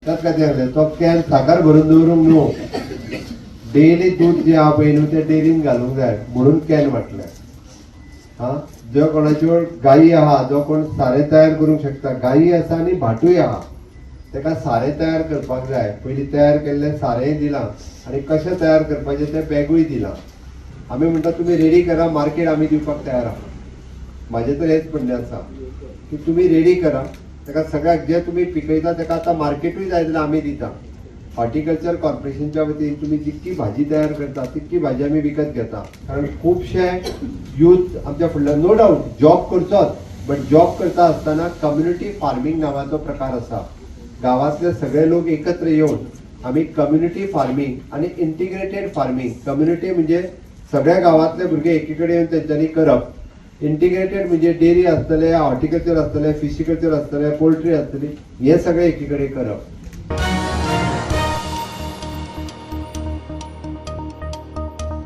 त्याच खातीर सांगलें, तो can साकर भरून दवरूंक न्हू, डेली दूद जें आहा पळय न्हू तें डेरीन घालूंक जाय म्हणून can वाटलें. हा, जो कोणाच्यो गायी आहा, जो कोण सारें तयार करूंक शकता, गायी आसा आनी भाटूय आहा, ताका सारें तयार करपाक जाय. पयलीं तयार केल्लें सारेंय दिलां आनी कशें तयार करपाचें तें बॅगूय दिलां. आमी म्हणटा, तुमी रेडी करा, मार्केट आमी दिवपाक तयार आहा. म्हाजें तर हेंच म्हणणें आसा की तुमी रेडी करा, ताका सगळ्याक जे तुमी पिकयता ताका आतां मार्केटूय जाय जाल्यार आमी दिता. हॉर्टिकल्चर कॉर्पोरेशनच्या वतीन तुमी जितकी भाजी तयार करता तितकी भाजी आमी विकत घेता, कारण खुबशे यूथ आमच्या फुडल्यान नो डावट जॉब करचोच, बट जॉब करता आसतना कम्युनिटी फार्मींग नांवाचो प्रकार आसा. गांवांतले सगळे लोक एकत्र येवन आमी कम्युनिटी फार्मींग आनी इंटिग्रेटेड फार्मींग, कम्युनिटी म्हणजे सगळ्या गांवांतले भुरगे एकी कडेन येवन तेंच्यांनी करप, इंटिग्रेटेड म्हणजे डेअरी आसतले, हॉर्टिकल्चर आसतलें, फिशिकल्चर आसतलें, पोल्ट्री आसतली, हें सगळें एकी कडेन करप.